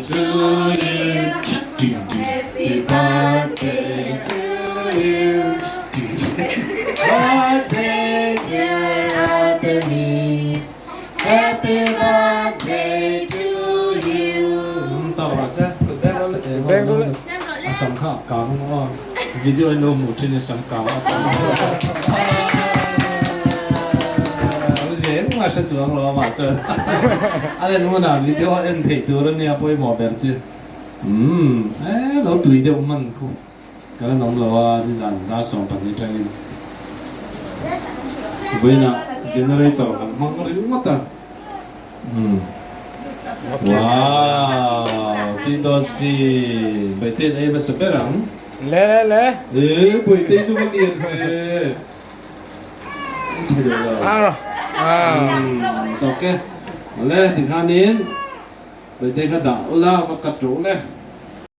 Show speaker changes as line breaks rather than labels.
to you Happy birthday to you Birthday dear Artemis Happy birthday to you Tawk rawh se kut beng rawh le
Beng rawh le.
A sam kha a kang maw video in lo hmuh thin a sam kang a tam Awm zia engmah hre chuang lo amah chuan a len hunah video a en theih tur ania pawimawh ber chu umm e lo tui deuh hman khu ka la nawm lo a nizan dar 12 tangin vawiinah generator kan hmang ringawt a. Umm wow ti dawn si Bawihtei an ei hmasa ber ang.
Le le le.
Ee Bawihtei chu va lian ve. Tha deuh lo.
Ang
Umm tawk e. Awle tikhanin Bawihtei kha dah ula va cut rawh ule.